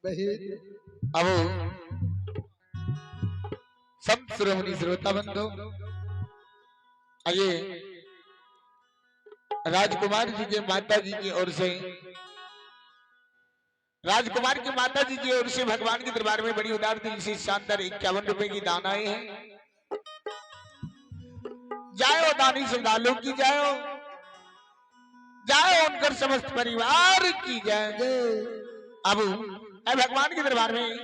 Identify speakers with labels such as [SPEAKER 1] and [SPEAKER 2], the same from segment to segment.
[SPEAKER 1] अब संत श्रोमणी श्रोता बंधु, आइए राजकुमार जी के माता जी की ओर से, राजकुमार की माता जी की ओर से भगवान के दरबार में बड़ी उदार दिल से शानदार 51 रुपए की दान आए हैं। जाओ दानी श्रद्धालु की जाओ, जाओ उनकर समस्त परिवार की जाए। अब भगवान के दरबार में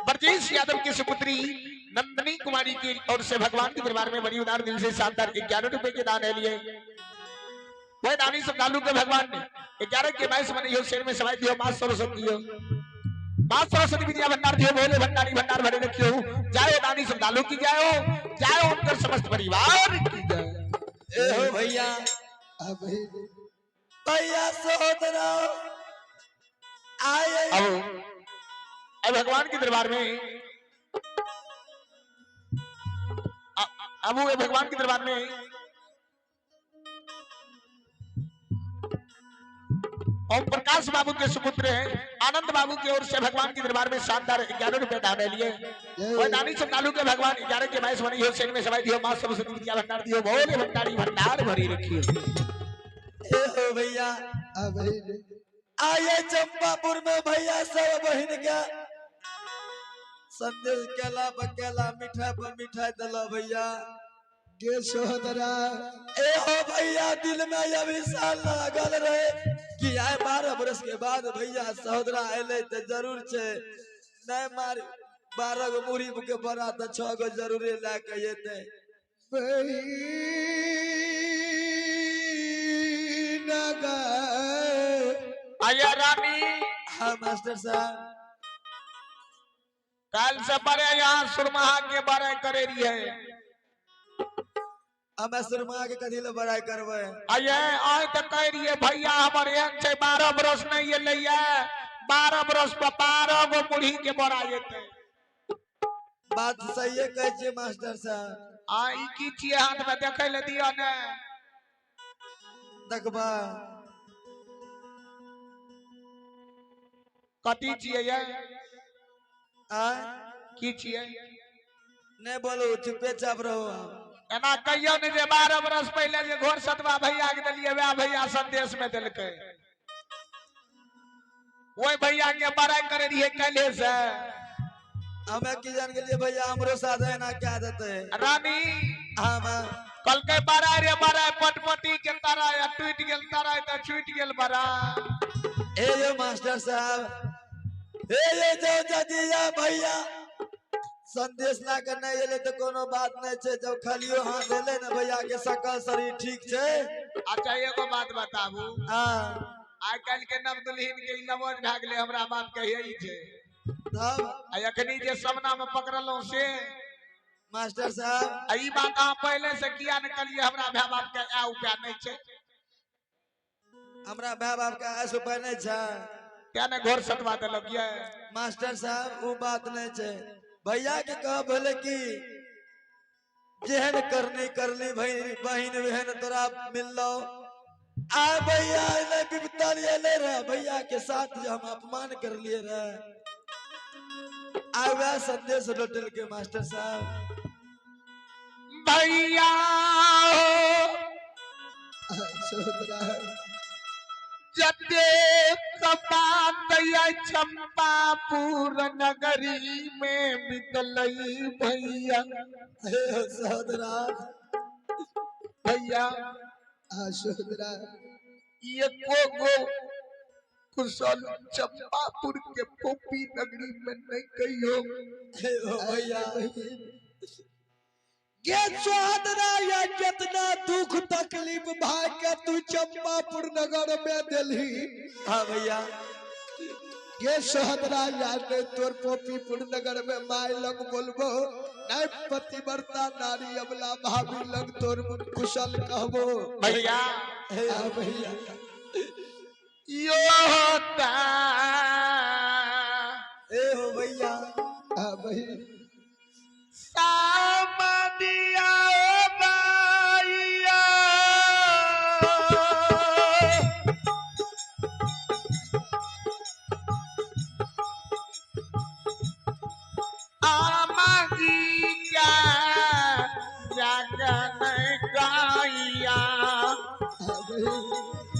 [SPEAKER 1] ब्रजेश यादव की सुपुत्री नंदनी कुमारी की ओर से भगवान के दरबार में बड़ी उदार दिल से शानदार 11 रुपए के दान है लिए। वह दानी श्रद्धालु के भगवान ने 11 के 22 मनी हो शेर में सवाई दियो, मां सरस्वती हो, मां सरस्वती विद्या भंडार दियो, भोले भंडारी भंडार भरे रखियो। जाओ दानी श्रद्धालु की जाओ, जाओ उनकर समस्त परिवार की जाए।
[SPEAKER 2] ए हो भैया, भैया सहोदरा आए।
[SPEAKER 1] अब भगवान के दरबार में, अब वो भगवान के दरबार में ओम प्रकाश बाबू के सुपुत्र हैं आनंद बाबू की ओर से भगवान के दरबार में शानदार 11 रुपए दान लिए। और दानी श्रद्धालु के भगवान 11 के 22 बनी हो सेन में सवाई दियो, मां सरस्वती विद्या भंडार दियो, भोले भंडारी भंडार भरी रखियो।
[SPEAKER 2] ए हो भैया, आए चंपापुर में भैया सब बहन के संदेश केला बकेला मिठाई पर मिठाई दिला भैया।
[SPEAKER 3] के सोदरा
[SPEAKER 2] ए हो भैया, दिल में अभिशाप लागल रहे कि आए 12 बरस के बाद भैया सहोदरा अले तो जरूर छे, नहीं मार 12 गो मुरी के बड़ा तो 6 गो जरूरे ला के एते।
[SPEAKER 1] आया रानी।
[SPEAKER 2] हाँ मास्टर साहब,
[SPEAKER 1] कल से बड़े यहाँ सुरमहा के बड़े करे रही है।
[SPEAKER 2] हमें सुरमा के कथी ले बड़ाई करबै?
[SPEAKER 1] आये आय तो कह रही है भैया हमर एहन छै 12 बरस नहीं एलैया, 12 बरस पर 12 गो मुरही के बड़ा जेतै।
[SPEAKER 2] बात सही कहै छियै मास्टर साहब।
[SPEAKER 1] आ ई की छियै हाथ में देखै ले दिअ ने।
[SPEAKER 2] देखबा
[SPEAKER 1] कथी छियै ये?
[SPEAKER 2] आय
[SPEAKER 1] की छियै?
[SPEAKER 2] नहीं बोलू, चुपे चाप रहो।
[SPEAKER 1] एना कहियो ने जे 12 बरस पहले जे घोर सतवा भैया के देलियै वएह भैया संदेश में देलकै। ओहि भैया के बड़ाई करे रहियै काल्हे से।
[SPEAKER 2] हमें की जान गेलियै भैया हमरो साथ एना क्या देतै।
[SPEAKER 1] रानी।
[SPEAKER 2] हाँ मां।
[SPEAKER 1] कहलकै बड़ाई रे बड़ाई पटपटी के तराई आ टूटि गेल तराई तऽ छूटि गेल बड़ा।
[SPEAKER 2] ए यो मास्टर साहब, ए ये जो जदिया भैया संदेश ला के नहीं एले तो कोनो बात नहीं छे, जब खालियो हाथ एले ने भैया के सकल शरीर ठीक छे।
[SPEAKER 1] अच्छा एगो बात बताबू।
[SPEAKER 2] हाँ।
[SPEAKER 1] आइ काल्हि के नव दुल्हन के ई नवज भए गेलै हमरा बाप के यही छे।
[SPEAKER 2] तब
[SPEAKER 1] आ अखनी जे समना में पकड़लहुं से
[SPEAKER 2] मास्टर साहब,
[SPEAKER 1] आ ई बात अहाँ पहले से किया ने कहलियै हमरा भाय बाप के आ उपाय नहीं छे।
[SPEAKER 2] हमरा भाय बाप के आय उपाय नहीं छे,
[SPEAKER 1] क्या ने घोर सतवा देलक ये?
[SPEAKER 2] मास्टर साहब उ बात नहीं छे, भैया के कह भले कि जेहन करनी करली बहिन बहन तोरा मिललो। आ भैया अइले विपता ले रहे भैया के साथ जो हम अपमान कर लिए रहे, आ वह संदेश लौटल के मास्टर साहब।
[SPEAKER 1] भैया जते चंपापुर नगरी में बितलई भैया।
[SPEAKER 2] सहोदरा
[SPEAKER 1] भैया
[SPEAKER 3] सहोदरा
[SPEAKER 1] एको गो कुशल चंपापुर के पोपी नगरी में नहीं कहियो।
[SPEAKER 2] भैया
[SPEAKER 3] गे सोहदरा या जितना दुख तकलीफ भाई के तू चंपापुर नगर में दिलही।
[SPEAKER 2] हाँ भैया।
[SPEAKER 3] गे सोहदरा या ने तोर पोपीपुर नगर में माय लग बोलबो, नहीं पतिव्रता नारी अबला भाभी लग तोर कुशल कहबो।
[SPEAKER 1] भैया।
[SPEAKER 3] हाँ भैया।
[SPEAKER 1] यो होता
[SPEAKER 2] ए हो भैया।
[SPEAKER 3] हाँ भैया।
[SPEAKER 1] सामदिया बाइया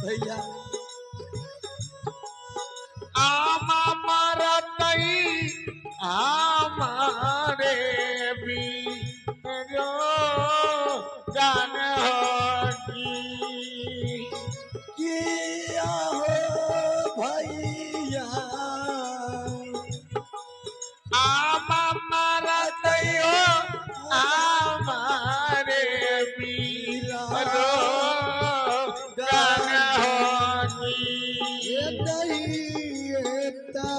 [SPEAKER 2] भैया
[SPEAKER 1] आमा मारतई हमारे भी जो जान होगी।
[SPEAKER 2] किया हो भैया
[SPEAKER 1] आमा मारतई हो हमारे भी जो जान होगी।
[SPEAKER 3] ये नहीं एता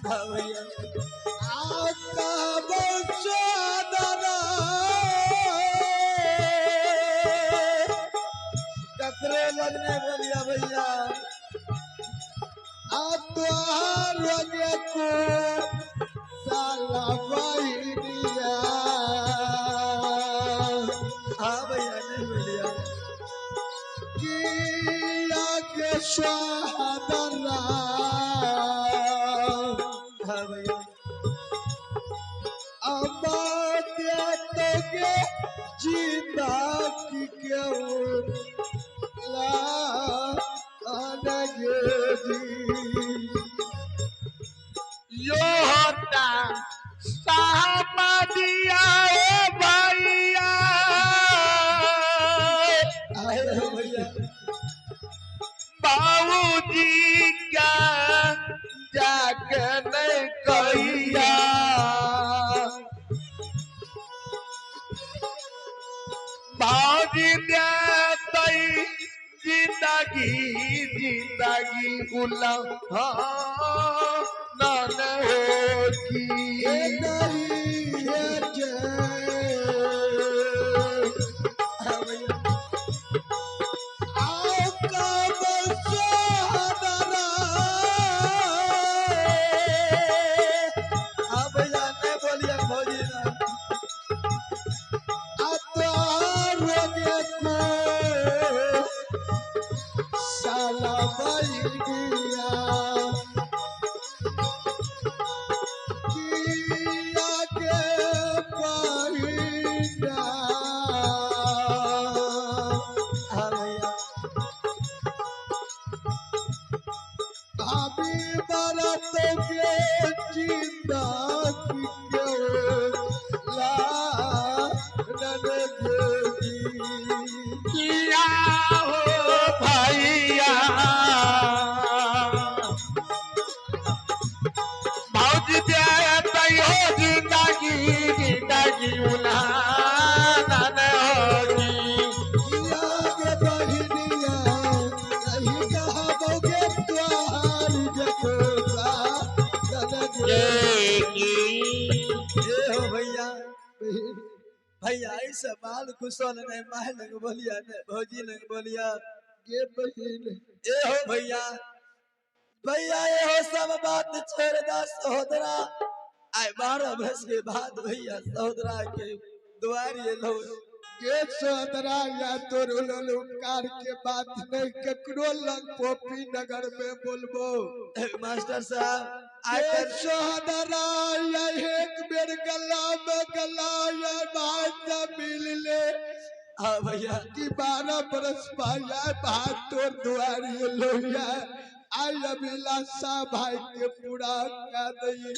[SPEAKER 2] हाँ भैया
[SPEAKER 3] आका बसोदरा
[SPEAKER 2] ककरे लगने बोलिया भैया
[SPEAKER 3] आ तोहार को साला बहिनिया
[SPEAKER 2] हाँ भैया नहीं बोलिया
[SPEAKER 3] किया के सोहदरा
[SPEAKER 2] हाँ भैया
[SPEAKER 3] के जिंदा की क्यों ला जी
[SPEAKER 1] यो होता साहबदिया ओ भैया
[SPEAKER 2] आए हो भैया
[SPEAKER 1] बाबूजी का जागन कहिया बाबूजी देतई जिंदगी जिंदगी उला हाँ नन होगी।
[SPEAKER 3] ये नहीं है जय
[SPEAKER 2] हाँ भैया
[SPEAKER 3] आपका बसोदरा
[SPEAKER 2] हाँ भैया नहीं बोलिया भौजी ना
[SPEAKER 3] अतोर को साला बहिनिया किया के बहिना
[SPEAKER 2] हाँ भैया
[SPEAKER 3] भाभी बरत के जिंदा क्यों ला नन
[SPEAKER 1] किया हो भैया भौजी देतई हो जिंदगी जिंदगी उलानन होगी।
[SPEAKER 3] किया गे बहिनिया नहीं कहबोगे त्योहार जकोसा नन
[SPEAKER 1] ये की
[SPEAKER 2] ये हो भैया भैया ऐसे बाल कुशल नहीं माय लग बोलिया नहीं भौजी लग बोलिया
[SPEAKER 3] गे बहिन
[SPEAKER 2] ए हो भैया भैया ये हो सब बात छोड़ दा सहोदरा आए 12 बरस के बाद भैया सहोदरा के द्वार ये लो
[SPEAKER 3] गे सोदरा या तोर उलल उपकार के बात नहीं ककरो लग पोपी नगर में बोलबो।
[SPEAKER 2] मास्टर साहब आए
[SPEAKER 3] के
[SPEAKER 2] कर
[SPEAKER 3] सोदरा या एक बेर गला में गला या भाई से मिल ले
[SPEAKER 2] हाँ भैया
[SPEAKER 3] कि 12 बरस पाया भाई तोर दुआरी लोहिया आई अभिलाषा भाई के पूरा कर दई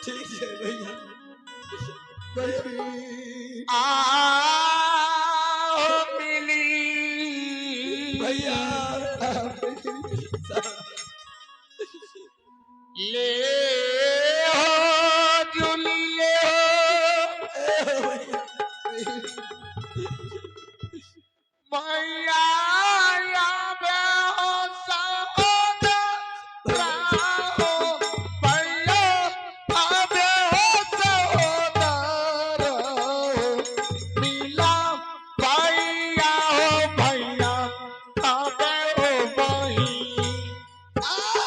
[SPEAKER 2] ठीक है भैया
[SPEAKER 3] बहिन
[SPEAKER 1] आ मिली
[SPEAKER 2] भैया
[SPEAKER 1] ले हो जुली ले हो
[SPEAKER 2] ए हो भैया
[SPEAKER 1] मैया आवे हो सहोदरा हो भैया आवे हो सहोदरा मिला भैया हो भैया आवे हो बही
[SPEAKER 3] भैया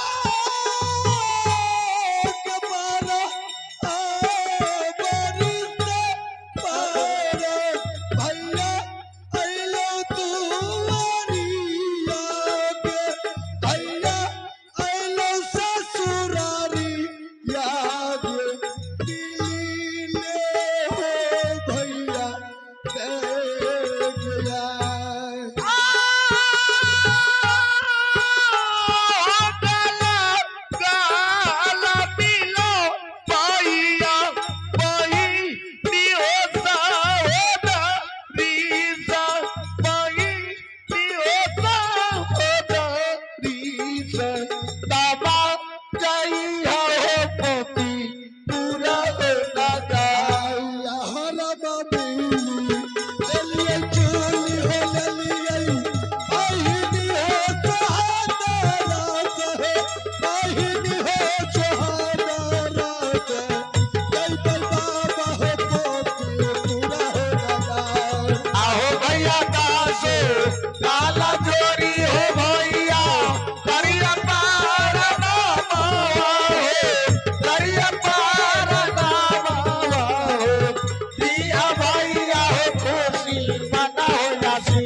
[SPEAKER 1] जई हो पोपी पूरा हो आहो भैया दासो काला जोरी हो भैया करिया पार नामा हो करिया पार नामा हो दिया भैया हो खुशी मना हो यासी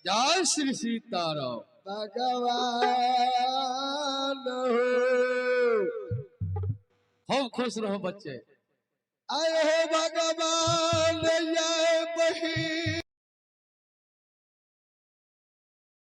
[SPEAKER 4] जय श्री सीताराम।
[SPEAKER 3] भगवान हो।
[SPEAKER 4] खूब खुश रहो बच्चे।
[SPEAKER 3] आए हो भगवान, जय बही।